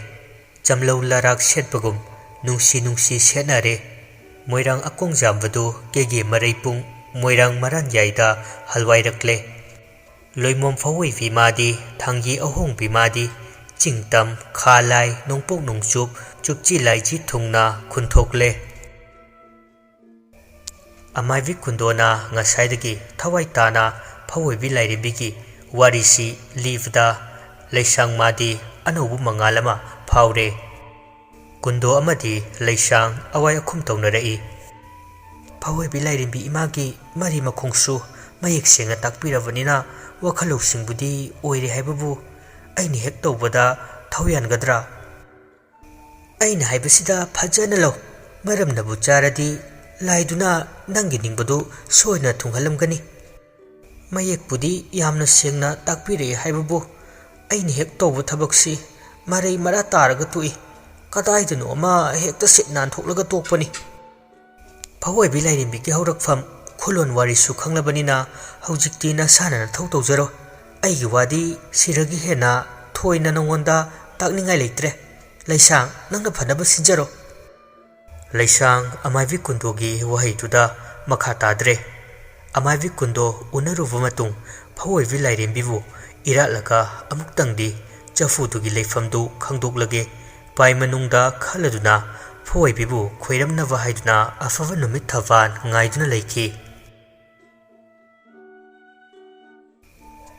ꯆꯝꯂꯧ ꯂꯔꯥꯛ ꯁꯦꯠꯄꯒꯨꯝ ꯅꯨꯡꯁꯤ ꯅꯨꯡꯁꯤ ꯁꯦꯠꯅꯔꯦ꯫ ꯃꯣꯏꯔꯥꯡ ꯑꯀꯣꯡꯖꯥꯝꯕꯗꯨ ꯀꯦꯒꯦ ꯃꯔꯩ ꯄꯨꯡ ꯃꯣꯏꯔꯥꯡ ꯃꯔꯥꯟꯌꯥꯏꯗ ꯍꯜꯋꯥꯏꯔꯛꯂꯦ꯫ ꯂꯣꯏꯃꯣꯝ ꯐꯧꯑꯣꯏꯕꯤ ꯃꯥꯗꯤ, ꯊꯥꯡꯒꯤ ꯑꯍꯣꯡꯕꯤ ꯃꯥꯗꯤ, ꯆꯤꯡ ꯇꯝ, ꯈꯥ ꯂꯥꯏ, ꯅꯣꯡꯄꯣꯛ ꯅꯣꯡꯆꯨꯞ, ꯆꯨꯞꯆꯤ ꯂꯥꯏꯖꯤ ꯊꯨꯡꯅ ꯈꯨꯟꯊꯣꯛꯂꯦ꯫ ꯑꯃꯥꯏꯕꯤ ꯀꯨꯟꯗꯣꯅ ꯉꯁꯥꯏꯗꯒꯤ ꯊꯋꯥꯏ ꯇꯥꯅ ꯐꯧꯑꯣꯏꯕꯤ ꯂꯥꯏꯔꯦꯝꯕꯤꯒꯤ ꯋꯥꯔꯤꯁꯤ ꯂꯤꯕꯗ ꯂꯩꯁꯥꯡ ꯃꯥꯗꯤ ꯑꯅꯧꯕ ꯃꯉꯥꯜ ꯑꯃ ꯐꯥꯎꯔꯦ꯫ ꯀꯨꯟꯗꯣ ꯑꯃꯗꯤ ꯂꯩꯁꯥꯡ ꯑꯋꯥꯏ ꯑꯈꯨꯝ ꯇꯧꯅꯔꯛꯏ꯫ ꯐꯧꯑꯣꯏꯕꯤ ꯂꯥꯏꯔꯦꯝꯕꯤ ꯏꯃꯥꯒꯤ ꯃꯔꯤ ꯃꯈꯣꯡꯁꯨ ꯃꯌꯦꯛ ꯁꯦꯡꯅ ꯇꯥꯛꯄꯤꯔꯕꯅꯤꯅ ꯋꯥꯈꯜ ꯂꯧꯁꯤꯡꯕꯨꯗꯤ ꯑꯣꯏꯔꯦ ꯍꯥꯏꯕꯕꯨ ꯑꯩꯅ ꯍꯦꯛ ꯇꯧꯕꯗ ꯊꯧ ꯌꯥꯟꯒꯗ꯭ꯔꯥ? ꯑꯩꯅ ꯍꯥꯏꯕꯁꯤꯗ ꯐꯖꯅ ꯂꯧ꯫ ꯃꯔꯝꯅꯕꯨ ꯆꯥꯔꯗꯤ ꯂꯥꯏꯗꯨꯅ ꯅꯪꯒꯤ ꯅꯤꯡꯕꯗꯨ ꯁꯣꯏꯗꯅ ꯊꯨꯡꯍꯜꯂꯝꯒꯅꯤ꯫ ꯃꯌꯦꯛꯄꯨꯗꯤ ꯌꯥꯝꯅ ꯁꯦꯡꯅ ꯇꯥꯛꯄꯤꯔꯛꯑꯦ ꯍꯥꯏꯕꯕꯨ ꯑꯩꯅ ꯍꯦꯛ ꯇꯧꯕ ꯊꯕꯛꯁꯤ ꯃꯔꯩ ꯃꯔꯥ ꯇꯥꯔꯒ ꯇꯣꯛꯏ꯫ ꯀꯗꯥꯏꯗꯅꯣ ꯑꯃ ꯍꯦꯛꯇ ꯁꯤꯠ ꯅꯥꯟꯊꯣꯛꯂꯒ ꯇꯣꯛꯄꯅꯤ꯫ ꯐꯧꯑꯣꯏꯕꯤ ꯂꯥꯏꯔꯦꯝꯕꯤꯒꯤ ꯍꯧꯔꯛꯐꯝ ꯈꯨꯂꯣꯟ ꯋꯥꯔꯤꯁꯨ ꯈꯪꯂꯕꯅꯤꯅ ꯍꯧꯖꯤꯛꯇꯤ ꯅꯁꯥꯅ ꯅꯊꯧ ꯇꯧꯖꯔꯣ꯫ ꯑꯩꯒꯤ ꯋꯥꯗꯤ ꯁꯤꯔꯒꯤ ꯍꯦꯟꯅ ꯊꯣꯏꯅ ꯅꯉꯣꯟꯗ ꯇꯥꯛꯅꯤꯡꯉꯥꯏ ꯂꯩꯇ꯭ꯔꯦ꯫ ꯂꯩꯁꯥꯡ, ꯅꯪꯅ ꯐꯅꯕ ꯁꯤꯟꯖꯔꯣ꯫ ꯂꯩꯁꯥꯡ ꯑꯃꯥꯏꯕꯤ ꯀꯨꯟꯗꯣꯒꯤ ꯋꯥꯍꯩꯗꯨꯗ ꯃꯈꯥ ꯇꯥꯗ꯭ꯔꯦ꯫ ꯑꯃꯥꯏꯕꯤ ꯀꯨꯟꯗꯣ ꯎꯅꯔꯨꯕ ꯃꯇꯨꯡ ꯐꯧꯑꯣꯏꯕꯤ ꯂꯥꯏꯔꯦꯝꯕꯤꯕꯨ ꯏꯔꯥꯠꯂꯒ ꯑꯃꯨꯛꯇꯪꯗꯤ ꯆꯐꯨꯗꯨꯒꯤ ꯂꯩꯐꯝꯗꯨ ꯈꯪꯗꯣꯛꯂꯒꯦ ꯄꯥꯏ ꯃꯅꯨꯡꯗ ꯈꯜꯂꯗꯨꯅ ꯐꯧꯑꯣꯏꯕꯤꯕꯨ ꯈꯣꯏꯔꯝꯅꯕ ꯍꯥꯏꯗꯨꯅ ꯑꯐꯕ ꯅꯨꯃꯤꯠ ꯊꯕꯥꯟ ꯉꯥꯏꯗꯨꯅ ꯂꯩꯈꯤ꯫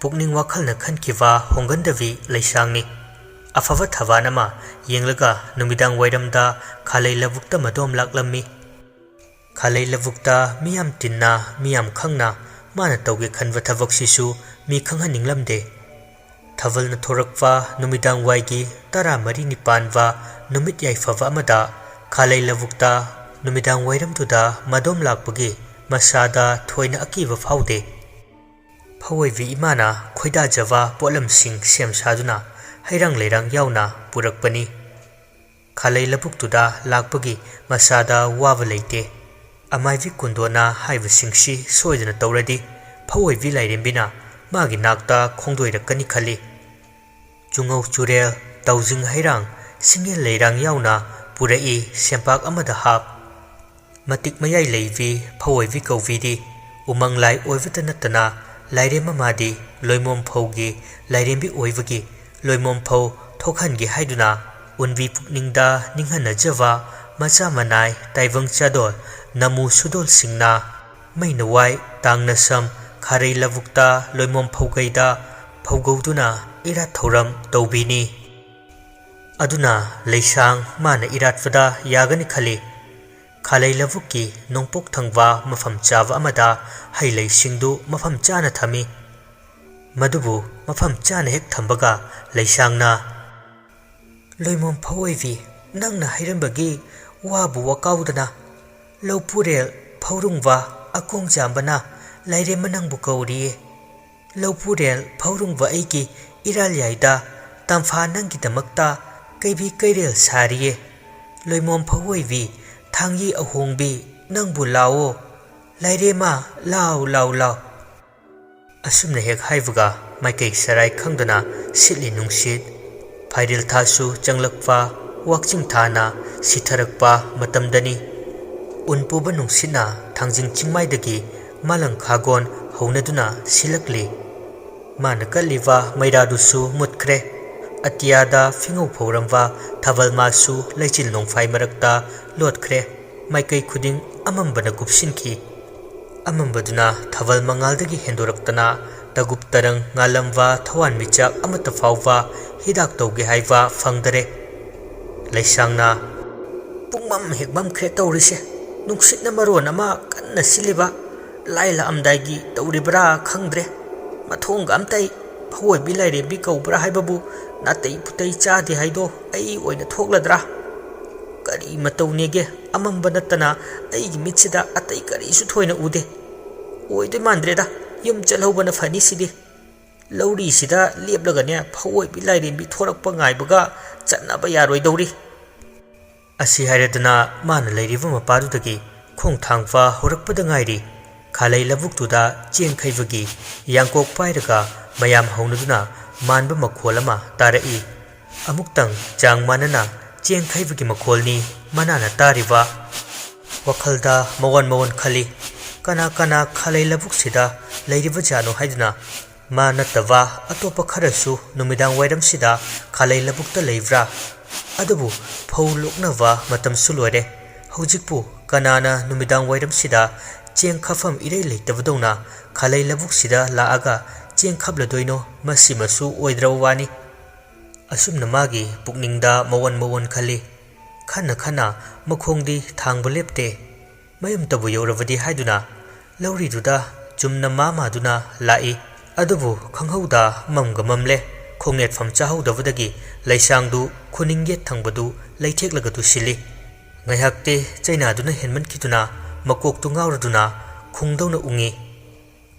ꯄꯨꯛꯅꯤꯡ ꯋꯥꯈꯜꯅ ꯈꯟꯈꯤꯕ ꯍꯣꯡꯒꯟꯗꯕꯤ ꯂꯩꯁꯥꯡꯅꯤ꯫ ꯑꯐꯕ ꯊꯕꯥꯟ ꯑꯃ ꯌꯦꯡꯂꯒ ꯅꯨꯃꯤꯗꯥꯡ ꯋꯥꯏꯔꯝꯗ ꯈꯥꯂꯩ ꯂꯧꯕꯨꯛꯇ ꯃꯗꯣꯝ ꯂꯥꯛꯂꯝꯃꯤ꯫ ꯈꯥꯂꯩ ꯂꯧꯕꯨꯛꯇ ꯃꯤꯌꯥꯝ ꯇꯤꯟꯅ, ꯃꯤꯌꯥꯝ ꯈꯪꯅ ꯃꯥꯅ ꯇꯧꯒꯦ ꯈꯟꯕ ꯊꯕꯛꯁꯤꯁꯨ ꯃꯤ ꯈꯪꯍꯟꯅꯤꯡꯂꯝꯗꯦ꯫ ꯊꯥꯕꯜꯅ ꯊꯣꯔꯛꯄ ꯅꯨꯃꯤꯗꯥꯡ ꯋꯥꯏꯒꯤ ꯇꯔꯥꯃꯔꯤ ꯅꯤꯄꯥꯟꯕ ꯅꯨꯃꯤꯠ ꯌꯥꯏꯐꯕ ꯑꯃꯗ ꯈꯥꯂꯩ ꯂꯧꯕꯨꯛꯇ ꯅꯨꯃꯤꯗꯥꯡ ꯋꯥꯏꯔꯝꯗꯨꯗ ꯃꯗꯣꯝ ꯂꯥꯛꯄꯒꯤ ꯃꯁꯥꯗ ꯊꯣꯏꯅ ꯑꯀꯤꯕ ꯐꯥꯎꯗꯦ꯫ ꯐꯧꯑꯣꯏꯕꯤ ꯏꯃꯥꯅ ꯈꯣꯏꯗꯥꯖꯕ ꯄꯣꯠꯂꯝꯁꯤꯡ ꯁꯦꯝ ꯁꯥꯗꯨꯅ ꯍꯩꯔꯥꯡ ꯂꯩꯔꯥꯡ ꯌꯥꯎꯅ ꯄꯨꯔꯛꯄꯅꯤ꯫ ꯈꯥꯂꯩ ꯂꯧꯕꯨꯛꯇꯨꯗ ꯂꯥꯛꯄꯒꯤ ꯃꯁꯥꯗ ꯋꯥꯕ ꯂꯩꯇꯦ꯫ ꯑꯃꯥꯏꯕꯤ ꯀꯨꯟꯗꯣꯅ ꯍꯥꯏꯕꯁꯤꯡꯁꯤ ꯁꯣꯏꯗꯅ ꯇꯧꯔꯗꯤ ꯐꯧꯑꯣꯏꯕꯤ ꯂꯥꯏꯔꯦꯝꯕꯤꯅ ꯃꯥꯒꯤ ꯅꯥꯛꯇ ꯈꯣꯡꯗꯣꯏꯔꯛꯀꯅꯤ ꯈꯜꯂꯤ꯫ ꯆꯨꯉꯧ ꯆꯨꯔꯦꯜ, ꯇꯧꯖꯤꯡ ꯍꯩꯔꯥꯡ, ꯁꯤꯡꯉꯦꯜ ꯂꯩꯔꯥꯡ ꯌꯥꯎꯅ ꯄꯨꯔꯛꯏ ꯁꯦꯝꯄꯥꯛ ꯑꯃꯗ ꯍꯥꯞ꯫ ꯃꯇꯤꯛ ꯃꯌꯥꯏ ꯂꯩꯕꯤ ꯐꯧꯑꯣꯏꯕꯤ ꯀꯧꯕꯤꯗꯤ ꯎꯃꯪ ꯂꯥꯏ ꯑꯣꯏꯕꯇ ꯅꯠꯇꯅ ꯂꯥꯏꯔꯦꯝꯕ ꯃꯥꯗꯤ ꯂꯣꯏꯃꯣꯝ ꯐꯧꯒꯤ ꯂꯥꯏꯔꯦꯝꯕꯤ ꯑꯣꯏꯕꯒꯤ ꯂꯣꯏꯃꯣꯝ ꯐꯧ ꯊꯣꯛꯍꯟꯒꯦ ꯍꯥꯏꯗꯨꯅ ꯎꯟꯕꯤ ꯄꯨꯛꯅꯤꯡꯗ ꯅꯤꯡꯍꯟꯅꯖꯕ ꯃꯆꯥ ꯃꯅꯥꯏ ꯇꯥꯏꯕꯪ ꯆꯥꯗꯣꯜ ꯅꯃꯨ ꯁꯨꯗꯣꯜꯁꯤꯡꯅ ꯃꯩꯅ ꯋꯥꯏ ꯇꯥꯡꯅ ꯁꯝ ꯈꯥꯔꯩ ꯂꯧꯕꯨꯛꯇ ꯂꯣꯏꯃꯣꯝ ꯐꯧꯒꯩꯗ ꯐꯧꯒꯧꯗꯨꯅ ꯏꯔꯥꯠ ꯊꯧꯔꯝ ꯇꯧꯕꯤꯅꯤ꯫ ꯑꯗꯨꯅ ꯂꯩꯁꯥꯡ ꯃꯥꯅ ꯏꯔꯥꯠꯄꯗ ꯌꯥꯒꯅꯤ ꯈꯜꯂꯤ꯫ ꯈꯥꯂꯩ ꯂꯧꯕꯨꯛꯀꯤ ꯅꯣꯡꯄꯣꯛ ꯊꯪꯕ ꯃꯐꯝ ꯆꯥꯕ ꯑꯃꯗ ꯍꯩ ꯂꯩꯁꯤꯡꯗꯨ ꯃꯐꯝ ꯆꯥꯅ ꯊꯝꯃꯤ꯫ ꯃꯗꯨꯕꯨ ꯃꯐꯝ ꯆꯥꯅ ꯍꯦꯛ ꯊꯝꯕꯒ ꯂꯩꯁꯥꯡꯅ, "ꯂꯣꯏꯃꯣꯝ ꯐꯧꯑꯣꯏꯕꯤ, ꯅꯪꯅ ꯍꯩꯔꯝꯕꯒꯤ ꯋꯥꯕꯨ ꯋꯥꯀꯥꯎꯗꯅ ꯂꯧꯄꯨꯔꯦꯜ ꯐꯧꯔꯨꯡꯕ ꯑꯀꯣꯡ ꯆꯥꯝꯕꯅ ꯂꯥꯏꯔꯦꯝꯕ ꯅꯪꯕꯨ ꯀꯧꯔꯤꯌꯦ꯫ ꯂꯧꯄꯨꯔꯦꯜ ꯐꯧꯔꯨꯡꯕ ꯑꯩꯒꯤ ꯏꯔꯥꯜꯌꯥꯏꯗ ꯇꯝꯐꯥ ꯅꯪꯒꯤꯗꯃꯛꯇ ꯀꯩꯕꯤ ꯀꯩꯔꯦꯜ ꯁꯥꯔꯤꯌꯦ꯫ ꯂꯣꯏꯃꯣꯝ ꯐꯧꯑꯣꯏꯕꯤ, ꯊꯥꯡꯒꯤ ꯑꯍꯣꯡꯕꯤ, ꯅꯪꯕꯨ ꯂꯥꯛꯑꯣ꯫ ꯂꯥꯏꯔꯦꯝꯃ, ꯂꯥꯎ, ꯂꯥꯎ, ꯂꯥꯎ"꯫ ꯑꯁꯨꯝꯅ ꯍꯦꯛ ꯍꯥꯏꯕꯒ ꯃꯥꯏꯀꯩ ꯁꯔꯥꯏ ꯈꯪꯗꯅ ꯁꯤꯠꯂꯤ ꯅꯨꯡꯁꯤꯠ꯫ ꯐꯥꯏꯔꯦꯜ ꯊꯥꯁꯨ ꯆꯪꯂꯛꯄ, ꯋꯥꯛꯆꯤꯡ ꯊꯥꯅ ꯁꯤꯊꯔꯛꯄ ꯃꯇꯝꯗꯅꯤ꯫ ꯎꯟ ꯄꯨꯕ ꯅꯨꯡꯁꯤꯠꯅ ꯊꯥꯡꯖꯤꯡ ꯆꯤꯡꯃꯥꯏꯗꯒꯤ ꯃꯥꯂꯪ ꯈꯥꯒꯣꯟ ꯍꯧꯅꯗꯨꯅ ꯁꯤꯜꯂꯛꯂꯤ꯫ ꯃꯥꯅ ꯀꯠꯂꯤꯕ ꯃꯩꯔꯥꯗꯨꯁꯨ ꯃꯨꯠꯈ꯭ꯔꯦ꯫ ꯑꯇꯤꯌꯥꯗ ꯐꯤꯉꯧ ꯐꯧꯔꯝꯕ ꯊꯥꯕꯜ ꯃꯥꯁꯨ ꯂꯩꯆꯤꯜ ꯅꯣꯡꯐꯥꯏ ꯃꯔꯛꯇ ꯂꯣꯠꯈ꯭ꯔꯦ꯫ ꯃꯥꯏꯀꯩ ꯈꯨꯗꯤꯡ ꯑꯃꯝꯕꯅ ꯀꯨꯞꯁꯤꯟꯈꯤ꯫ ꯑꯃꯝꯕꯗꯨꯅ ꯊꯥꯕꯜ ꯃꯉꯥꯜꯗꯒꯤ ꯍꯦꯟꯗꯣꯔꯛꯇꯅ ꯇꯒꯨꯞ ꯇꯔꯪ ꯉꯥꯜꯂꯝꯕ ꯊꯋꯥꯟꯃꯤꯆꯥꯛ ꯑꯃꯠꯇ ꯐꯥꯎꯕ ꯍꯤꯗꯥꯛ ꯇꯧꯒꯦ ꯍꯥꯏꯕ ꯐꯪꯗꯔꯦ꯫ ꯂꯩꯁꯥꯡꯅ, "ꯄꯨꯡꯃꯝ ꯍꯦꯛ ꯃꯝꯈ꯭ꯔꯦ ꯇꯧꯔꯤꯁꯦ꯫ ꯅꯨꯡꯁꯤꯠꯅ ꯃꯔꯣꯟ ꯑꯃ ꯀꯟꯅ ꯁꯤꯜꯂꯤꯕ꯫ ꯂꯥꯏ ꯂꯥꯛꯑꯝꯗꯥꯏꯒꯤ ꯇꯧꯔꯤꯕ꯭ꯔꯥ ꯈꯪꯗ꯭ꯔꯦ꯫ ꯃꯊꯣꯡꯒ ꯑꯝꯇ ꯑꯩ ꯐꯧꯑꯣꯏꯕꯤ ꯂꯥꯏꯔꯦꯝꯕꯤ ꯀꯧꯕ꯭ꯔꯥ ꯍꯥꯏꯕꯕꯨ ꯅꯥꯇꯩ ꯄꯨꯇꯩ ꯆꯥꯗꯦ ꯍꯥꯏꯗꯣ ꯑꯩ ꯑꯣꯏꯅ ꯊꯣꯛꯂꯗ꯭ꯔꯥ? ꯀꯔꯤ ꯃꯇꯧꯅꯦꯒꯦ? ꯑꯃꯝꯕ ꯅꯠꯇꯅ ꯑꯩꯒꯤ ꯃꯤꯠꯁꯤꯗ ꯑꯇꯩ ꯀꯔꯤꯁꯨ ꯊꯣꯏꯅ ꯎꯗꯦ꯫ ꯑꯣꯏꯗꯣꯏ ꯃꯥꯟꯗ꯭ꯔꯦꯗ, ꯌꯨꯝ ꯆꯠꯍꯧꯕꯅ ꯐꯅꯤ ꯁꯤꯗꯤ꯫ ꯂꯧꯔꯤꯁꯤꯗ ꯂꯦꯞꯂꯒꯅꯦ ꯐꯧꯑꯣꯏꯕꯤ ꯂꯥꯏꯔꯦꯝꯕꯤ ꯊꯣꯔꯛꯄ ꯉꯥꯏꯕꯒ ꯆꯠꯅꯕ ꯌꯥꯔꯣꯏꯗꯧꯔꯤ"꯫ ꯑꯁꯤ ꯍꯥꯏꯔꯗꯅ ꯃꯥꯅ ꯂꯩꯔꯤꯕ ꯃꯄꯥꯗꯨꯗꯒꯤ ꯈꯣꯡ ꯊꯥꯡꯕ ꯍꯧꯔꯛꯄꯗ ꯉꯥꯏꯔꯤ꯫ ꯈꯥꯂꯩ ꯂꯧꯕꯨꯛꯇꯨꯗ ꯆꯦꯡ ꯈꯩꯕꯒꯤ ꯌꯥꯡꯀꯣꯛ ꯄꯥꯏꯔꯒ ꯃꯌꯥꯝ ꯍꯧꯅꯗꯨꯅ ꯃꯥꯟꯕ ꯃꯈꯣꯜ ꯑꯃ ꯇꯥꯔꯛꯏ꯫ ꯑꯃꯨꯛꯇꯪ ꯆꯥꯡ ꯃꯥꯟꯅꯅ ꯆꯦꯡ ꯈꯩꯕꯒꯤ ꯃꯈꯣꯜꯅꯤ ꯃꯅꯥꯅ ꯇꯥꯔꯤꯕ꯫ ꯋꯥꯈꯜꯗ ꯃꯑꯣꯟ ꯃꯑꯣꯟ ꯈꯜꯂꯤ꯫ ꯀꯅꯥ ꯀꯅꯥ ꯈꯥꯂꯩ ꯂꯧꯕꯨꯛꯁꯤꯗ ꯂꯩꯔꯤꯕꯖꯥꯠꯅꯣ ꯍꯥꯏꯗꯨꯅ ꯃꯥ ꯅꯠꯇꯕ ꯑꯇꯣꯞꯄ ꯈꯔꯁꯨ ꯅꯨꯃꯤꯗꯥꯡ ꯋꯥꯏꯔꯝꯁꯤꯗ ꯈꯥꯂꯩ ꯂꯧꯕꯨꯛꯇ ꯂꯩꯕ꯭ꯔꯥ? ꯑꯗꯨꯕꯨ ꯐꯧ ꯂꯣꯛꯅꯕ ꯃꯇꯝꯁꯨ ꯂꯣꯏꯔꯦ꯫ ꯍꯧꯖꯤꯛꯄꯨ ꯀꯅꯥꯅ ꯅꯨꯃꯤꯗꯥꯡ ꯋꯥꯏꯔꯝꯁꯤꯗ ꯆꯦꯡ ꯈꯞꯐꯝ ꯏꯔꯩ ꯂꯩꯇꯕꯗꯧꯅ ꯈꯥꯂꯩ ꯂꯧꯕꯨꯛꯁꯤꯗ ꯂꯥꯛꯑꯒ ꯆꯦꯡ ꯈꯞꯂꯗꯣꯏꯅꯣ? ꯃꯁꯤꯃꯁꯨ ꯑꯣꯏꯗ꯭ꯔꯕ ꯋꯥꯅꯤ꯫ ꯑꯁꯨꯝꯅ ꯃꯥꯒꯤ ꯄꯨꯛꯅꯤꯡꯗ ꯃꯑꯣꯟ ꯃꯑꯣꯟ ꯈꯜꯂꯤ꯫ ꯈꯟꯅ ꯈꯟꯅ ꯃꯈꯣꯡꯗꯤ ꯊꯥꯡꯕ ꯂꯦꯞꯇꯦ꯫ ꯃꯌꯨꯝꯇꯕꯨ ꯌꯧꯔꯕꯗꯤ ꯍꯥꯏꯗꯨꯅ ꯂꯧꯔꯤꯗꯨꯗ ꯆꯨꯝꯅ ꯃꯥ ꯃꯥꯗꯨꯅ ꯂꯥꯛꯏ꯫ ꯑꯗꯨꯕꯨ ꯈꯪꯍꯧꯗ ꯃꯝꯒ ꯃꯝꯂꯦ꯫ ꯈꯣꯡꯅꯦꯠꯐꯝ ꯆꯥꯍꯧꯗꯕꯗꯒꯤ ꯂꯩꯁꯥꯡꯗꯨ ꯈꯨꯅꯤꯡ ꯌꯦꯠ ꯊꯪꯕꯗꯨ ꯂꯩꯊꯦꯛꯂꯒ ꯇꯨꯁꯤꯜꯂꯤ꯫ ꯉꯥꯏꯍꯥꯛꯇꯤ ꯆꯩꯅꯥꯗꯨꯅ ꯍꯦꯟꯃꯟꯈꯤꯗꯨꯅ ꯃꯀꯣꯛꯇꯨ ꯉꯥꯎꯔꯗꯨꯅ ꯈꯣꯡꯗꯧꯅ ꯎꯡꯉꯤ꯫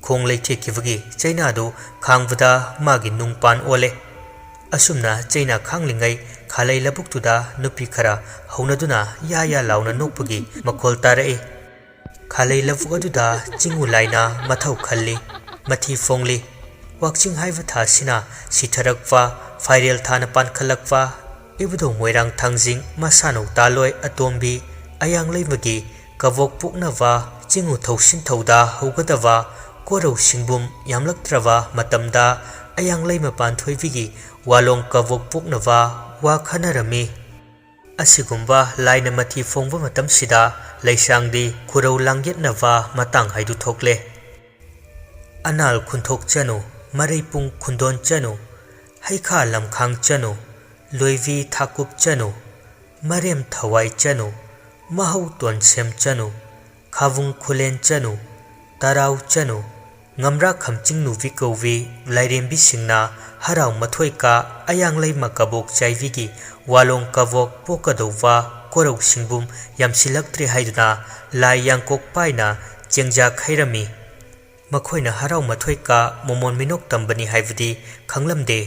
ꯈꯣꯡ ꯂꯩꯊꯦꯛꯈꯤꯕꯒꯤ ꯆꯩꯅꯥꯗꯨ ꯈꯥꯡꯕꯗ ꯃꯥꯒꯤ ꯅꯨꯡꯄꯥꯟ ꯑꯣꯜꯂꯦ꯫ ꯑꯁꯨꯝꯅ ꯆꯩꯅꯥ ꯈꯥꯡꯂꯤꯉꯩ ꯈꯥꯂꯩ ꯂꯧꯕꯨꯛꯇꯨꯗ ꯅꯨꯄꯤ ꯈꯔ ꯍꯧꯅꯗꯨꯅ ꯌꯥ ꯌꯥ ꯂꯥꯎꯅ ꯅꯣꯛꯄꯒꯤ ꯃꯈꯣꯜ ꯇꯥꯔꯛꯏ꯫ ꯈꯥꯂꯩ ꯂꯧꯕꯨꯛ ꯑꯗꯨꯗ ꯆꯤꯡꯉꯨ ꯂꯥꯏꯅ ꯃꯊꯧ ꯈꯜꯂꯤ, ꯃꯊꯤ ꯐꯣꯡꯂꯤ꯫ ꯋꯥꯛꯆꯤꯡ ꯍꯥꯏꯕ ꯊꯥꯁꯤꯅ ꯁꯤꯊꯔꯛꯄ, ꯐꯥꯏꯔꯦꯜ ꯊꯥꯅ ꯄꯥꯟꯈꯠꯂꯛꯄ, ꯏꯕꯨꯙꯧ ꯃꯣꯏꯔꯥꯡ ꯊꯥꯡꯖꯤꯡ ꯃꯁꯥꯅꯧ ꯇꯥꯂꯣꯏ ꯑꯇꯣꯝꯕꯤ, ꯑꯌꯥꯡ ꯂꯩꯃꯒꯤ ꯀꯕꯣꯛ ꯄꯣꯛꯅꯕ ꯆꯤꯡꯉꯨ ꯊꯧꯁꯤꯟ ꯊꯧꯗꯥ ꯍꯧꯒꯗꯕ ꯀꯣꯔꯧ ꯁꯤꯡꯕꯨꯝ ꯌꯥꯝꯂꯛꯇ꯭ꯔꯕ ꯃꯇꯝꯗ ꯑꯌꯥꯡ ꯂꯩꯃ ꯄꯥꯟꯊꯣꯏꯕꯤꯒꯤ ꯋꯥꯂꯣꯡ ꯀꯕꯣꯛ ꯄꯣꯛꯅꯕ ꯋꯥ ꯈꯟꯅꯔꯝꯃꯤ꯫ ꯑꯁꯤꯒꯨꯝꯕ ꯂꯥꯏꯅ ꯃꯊꯤ ꯐꯣꯡꯕ ꯃꯇꯝꯁꯤꯗ ꯂꯩꯁꯥꯡꯗꯤ ꯈꯨꯔꯧ ꯂꯥꯡꯌꯦꯠꯅꯕ ꯃꯇꯥꯡ ꯍꯥꯏꯗꯨ ꯊꯣꯛꯂꯦ꯫ ꯑꯅꯥꯜ ꯈꯨꯟꯊꯣꯛ ꯆꯅꯨ, ꯃꯔꯩꯄꯨꯡ ꯈꯨꯟꯗꯣꯟ ꯆꯅꯨ, ꯍꯩꯈꯥ ꯂꯝꯈꯥꯡ ꯆꯅꯨ, ꯂꯣꯏꯕꯤ ꯊꯥꯀꯨꯞ ꯆꯅꯨ, ꯃꯔꯦꯝ ꯊꯋꯥꯏ ꯆꯅꯨ, ꯃꯍꯧ ꯇꯣꯟꯁꯦꯝ ꯆꯅꯨ, ꯈꯥꯕꯨꯡ ꯈꯨꯂꯦꯟ ꯆꯅꯨ, ꯇꯔꯥꯎ ꯆꯅꯨ, ꯉꯝꯔꯥ ꯈꯝꯆꯤꯡ ꯅꯨꯕꯤ ꯀꯧꯕꯤ ꯂꯥꯏꯔꯦꯝꯕꯤꯁꯤꯡꯅ ꯍꯔꯥꯎ ꯃꯊꯣꯏ ꯀꯥ ꯑꯌꯥꯡ ꯂꯩꯃ ꯀꯕꯣꯛ ꯆꯥꯏꯕꯤꯒꯤ ꯋꯥꯂꯣꯡ ꯀꯕꯣꯛ ꯄꯣꯛꯀꯗꯧꯕ ꯀꯣꯔꯧ ꯁꯤꯡꯕꯨꯝ ꯌꯥꯝꯁꯤꯜꯂꯛꯇ꯭ꯔꯦ ꯍꯥꯏꯗꯨꯅ ꯂꯥꯏ ꯌꯥꯡꯀꯣꯛ ꯄꯥꯏꯅ ꯆꯦꯡꯖꯥꯛ ꯍꯩꯔꯝꯃꯤ꯫ ꯃꯈꯣꯏꯅ ꯍꯔꯥꯎ ꯃꯊꯣꯏ ꯀꯥ ꯃꯣꯃꯣꯟ ꯃꯤꯅꯣꯛ ꯇꯝꯕꯅꯤ ꯍꯥꯏꯕꯗꯤ ꯈꯪꯂꯝꯗꯦ꯫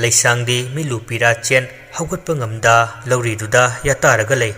ꯂꯩꯁꯥꯡꯗꯤ ꯃꯤꯠꯂꯨ ꯄꯤꯔꯥ ꯆꯦꯟ ꯍꯧꯒꯠꯄ ꯉꯝꯗ ꯂꯧꯔꯤꯗꯨꯗ ꯌꯥꯇꯥꯔꯒ ꯂꯩ꯫